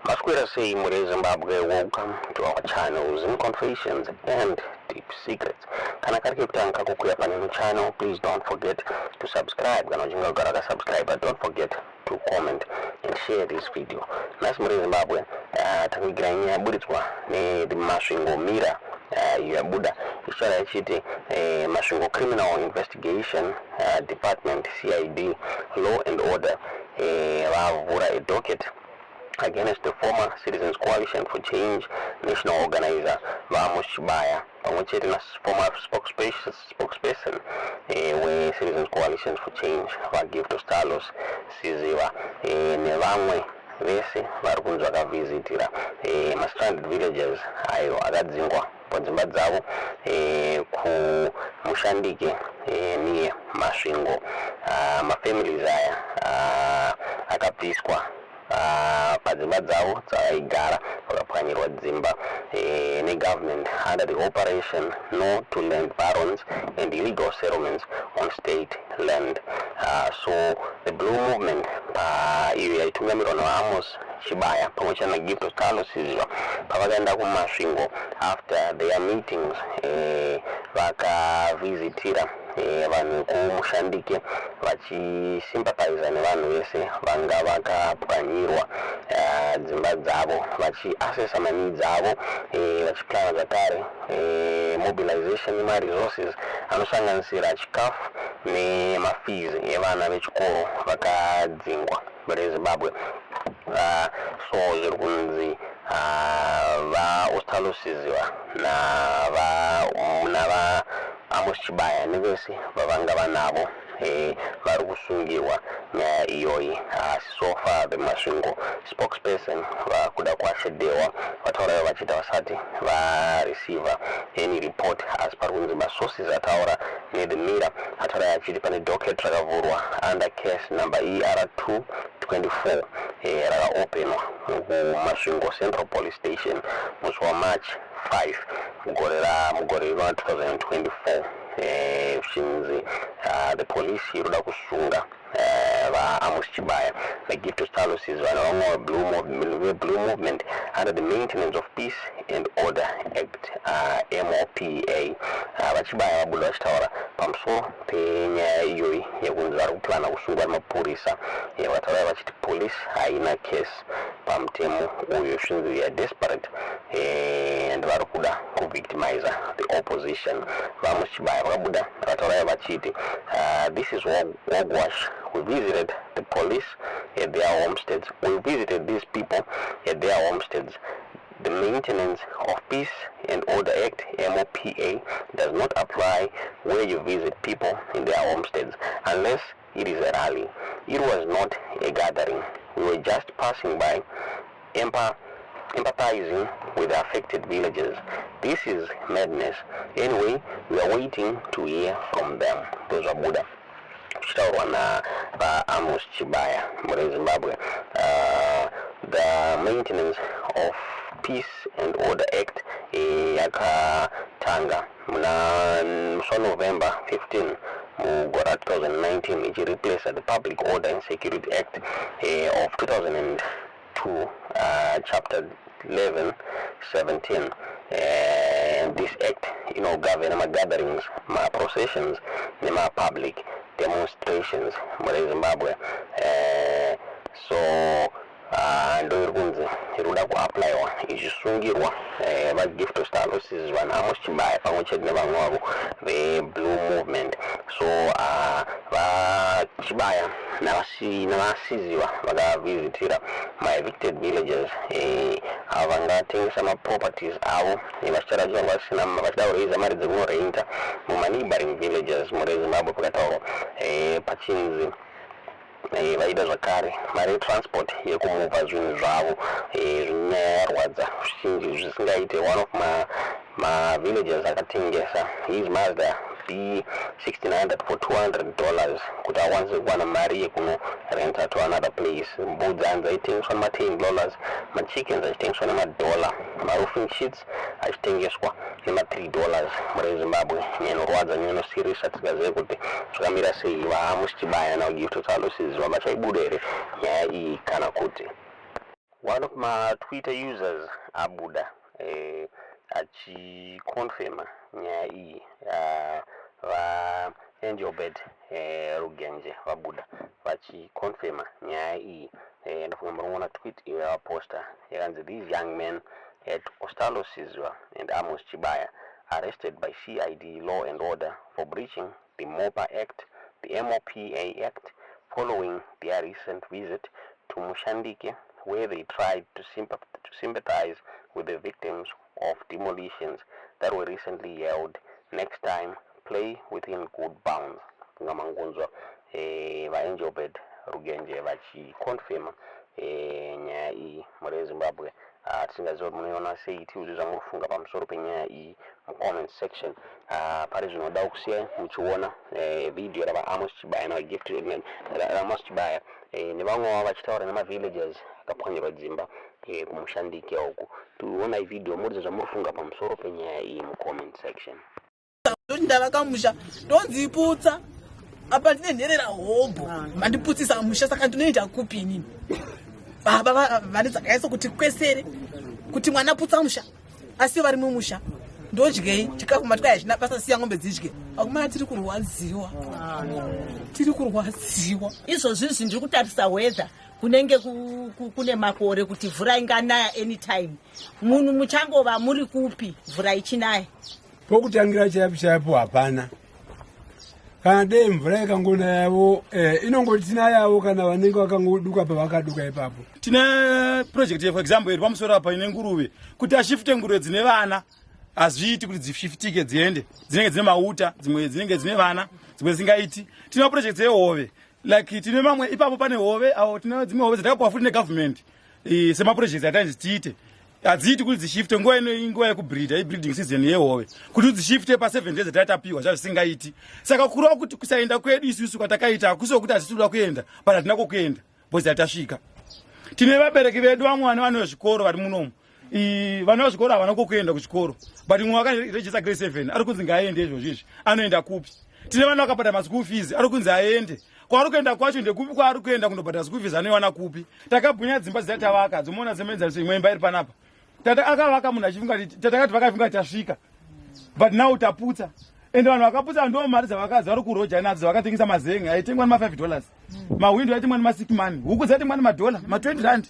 Maswera sei muri Zimbabwe? Welcome to our channel, Zim Confessions and Deep Secrets. Kana kari kekutanga kukuya paneno channel, please don't forget to subscribe. Kana uchinge ugara wakasubscribe, don't forget to comment and share this video. Nhasi muri Zimbabwe, takuigira nyaya yaburitswa nethe Masvingo Mirror, iyo yabuda ichitaura ichiti Masvingo Criminal Investigation Department, CID, Law and Order, vavhura a docket against the former Citizens Coalition for Change national organizer VaAmos Chibaya pamwe chete naformer spokesperson weCitizens Coalition for Change VaGift Ostallos Siziba nevamwe vese vari kunzi vakavhizitira mastranded villagers ayo akadzingwa padzimba dzavo kuMushandike near Masvingo. Mafamilies aya akabviswa padzimba dzavo dzavaigara, vakapwanyirwa dzimba negovernment under the Operation No to Land Barons and Illegal Settlements on State Land. So the Blue Movement iyo yaitungamirwa naAmos Chibaya pamwe chete naGift Ostallos Siziba, pavakaenda kuMasvingo after their meetings, vakavhizitira vanhu vekuMushandike vachisympathiza nevanhu vese vanga vakapwanyirwa dzimba dzavo, vachiassessa maneeds avo, vachiplana zvakare mobilization nemaresources anosanganisira chikafu nemafees evana vechikoro vakadzingwa reZimbabwe. So zviri kunzi vaOstallos Siziba nava Amos Chibaya nevese vavanga vanavo vari kusungirwa nyaya iyoyi. Asi so far the Masvingo spokesperson vaKudakwashe Dhewa vataura vachiti vasati vareceiva any report, asi pari kunzi masources ataura nethe Mirror ataura achiti pane docket rakavhurwa under case number ER 224, rakaopenwa kuMasvingo Central Police Station musi waMarch 5 mugore rino 2024, zvichinzi the police iri kuda kusunga vaAmos Chibaya naGift Ostallos vana vamwe veBlue Movement under the Maintenance of Peace and Order Act, MOPA. VaChibaya vabuda vachitaura pamusoro penyaya iyoyi yekunzi vari kuplana kusungwa nemapurisa. Vataura vachiti police haina case pamutemo uyu, zvinzi are desperate and vari kuda kuvictimiza the opposition. VaAmos Chibaya vakabuda vataura vachiti, "This is hogwash. We visited the police at their homesteads. We visited these people at their homesteads. The Maintenance of Peace and Order Act, MOPA, does not apply where you visit people in their homesteads unless it is a rally. It was not a gathering. We were just passing by, empathizing with the affected villagers. This is madness. Anyway, we are waiting to hear from them." Ndozvabuda zvichitaurwa navaAmos Chibaya muri Zimbabwe. The Maintenance of Peace and Order Act yakatanga muna musi waNovember 15 mugore ra 2019, ichireplace the Public Order and Security Act of 2002, chapter 11 17. And this act inogovern magatherings, maprocessions nemapublic demonstrations muri Zimbabwe. So ndo iri kunzi iri kuda kuapplywa ichisungirwa vaGift Ostallos vana Amos Chibaya pamwe chete nevamwe vavo veBlue Movement. So vaChibaya navaSiziba vakavhizitira maevicted villagers avo vangatengesa maproperties avo, vachitaura vasina, vachida kuraisa mari dzekunorenta mumaneighboring villages muri Zimbabwe. Pakataurwa pachinzi vaida zvakare mari yetransport yekumuvha zvinhu zvavo. Zvinyaya yarwadza zvichinji zvisingaite. One of mavillagers akatengesa his Mazda B 1600 for $200 kuti akwanise kuwana mari yekunorenta to another place. Mbudzi hanzi aitengeswa nema-$10, machickens achitengeswa nemadollar, maroofing sheets achitengeswa nema-$3 muri Zimbabwe. Nyaya inorwadza, nyaya inosirisa, tisingazive kuti zvakamira sei. VaAmos Chibaya naGift Ostallos vachaibuda here nyaya iyi kana kuti? One of my Twitter users abuda achiconfirma nyaya iyi, vaAngelbert Rugenje vabuda vachiconfirma nyaya iyi. Ndafunga muri kuona tweet iyo yavaposta yakanzi, "These young men at Ostallos Siziba and Amos Chibaya arrested by CID Law and Order for breaching the MOPA Act, the MOPA Act, following their recent visit to Mushandike, where they tried to sympathize with the victims of demolitions that were recently held. Next time, play within good bounds." Ngamangunzwa vaAngelbert Rugenje vachiconfirma nyaya iyi. Muri yeZimbabwe, tisingaziva kuti munoiona sei. Tiuze zvamuri kufunga pamusoro penyaya iyi mucomment section. Pari zvino da kusiyai muchiona vhidhiyo ravaAmos Chibaya navaGift raAmos Chibaya nevamwe vavo vachitaura nemavillagers akapwanyirwa dzimba kuMushandike uku. Tionai vhidhiyo, muridze zvamuri kufunga pamusoro penyaya iyi mucomment section. Ndoti ndavaka musha, ndonziputsa apa, ndine nherera hobho, mandiputsisa musha, saka ndinoenda kupi inini? Baba vane dzakaisa kuti kwesere kuti mwana putsa musha, asi vari mumusha ndodyei? Chikafu matwai hachina basa, siya ng'ombe dzidye. Akumana, tiri kurwadziwa, tiri kurwadziwa. Izvozvizvi ndiri kutarisa weather, kunenge kune makore kuti mvura inganaya anytime. Munhu muchangova muri kupi mvura ichinaya? Pokutangira chaipo chaipo hapana. Kana dei mvura ikangonayavo, inongoti tinayavo kana vanenge vakangoduka pavakaduka ipapo. Tine project, for example, iri pamusoro apa ine nguruve. Kuti ashifte nguruve dzine vana hazviiti kuti dzishiftike dziende, dzinenge dzine mauta, dzimwe dzinenge dzine vana, dzimwe dzisingaiti. Tine project yehove, like tine mamwe ipapo pane hove avo, tine dzimwe hove dzatakapuwa futi negovernment semaprojects atainzi tiite. Hadziiti kuti dzishifte nguva ino, inguva yekubreeda, ibreeding season yehove. Kuti dzishifte pa7 days dzatatapiwa zvazvisingaiti. Saka kureva kuti kusaenda kwedu isusu kwatakaita hakusiwo kuti hatisi kuda kuenda, but hatina kwokuenda because hatasvika. Tine vabereki vedu vamwe vane vana vezvikoro vari munomu. Vana vezvikoro havana kwokuenda kuchikoro, but mumwe wakarejista grade 7 ari kunzi ngaaende izvozvo izvi, anoenda kupi? Tine vana vakabhadhara maschool fees, ari kunzi aende. Kwaari kuenda kwacho ndekupi? Kwaari kuenda kundobhadhara school fees anoiwana kupi? Takabhunya dzimba dzisati tavaka, dzomuona semuenzaniso, imwe imba iri panapa. Tata akavaka munhu achifunga kuti tatakati vakafunga kuti tasvika, but now taputsa. Ende vanhu vakaputsa ndo mari dzavakadzi vari kuroja nadzo, vakatengesa mazenge aitengwa nema5 dollars, mahwindo aitengwa nema6 money, huku dzaitengwa nemadhola ma20 rand,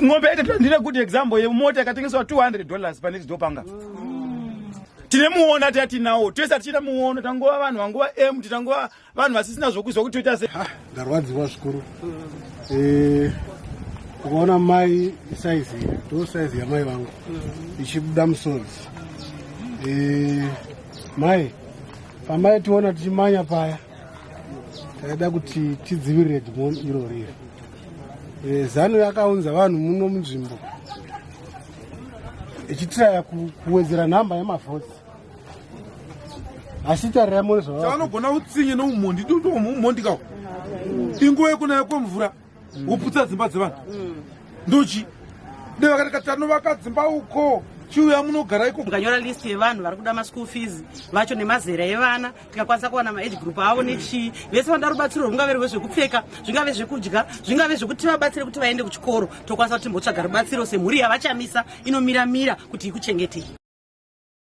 ng'ombe yaitengwa. Ndine good example yemota yakatengeswa $200 panext door panga. Tine muono tatinawo tese, tichita muono, tangova vanhu vangova empty, tangova vanhu vasisina zvokuziva kuti toita sei. Ndarwadziwa zvikuru. Ukaona mai saizi, ndo saizi yamai vangu, ichibuda musodzi. Mai pamai tiona tichimanya paya, taida kuti tidzivirire dhimoni iro riri. ZANU yakaunza vanhu muno munzvimbo ichitiraya kuwedzera nhamba yemavhotsi, asi tarirai muone zvava. Chavanogona utsinye neumhondi, umhondi kawo. Inguva yekunaya kwemvura woputsa dzimba dzevanhu, ndochi de vakati tanovaka dzimba uko, chiuya munogara iko. Tikanyora list yevanhu vari kuda maschool fees vacho nemazera evana, tikakwanisa kuwana maage group avo nechii, vese vanoda rubatsiro, rungave rwezvekupfeka, zvingave zvekudya, zvingave zvekuti vabatsire kuti vaende kuchikoro, tokwanisa kuti timbotsvaga rubatsiro semhuri yavaChamisa inomiramira kuti ikuchengetei.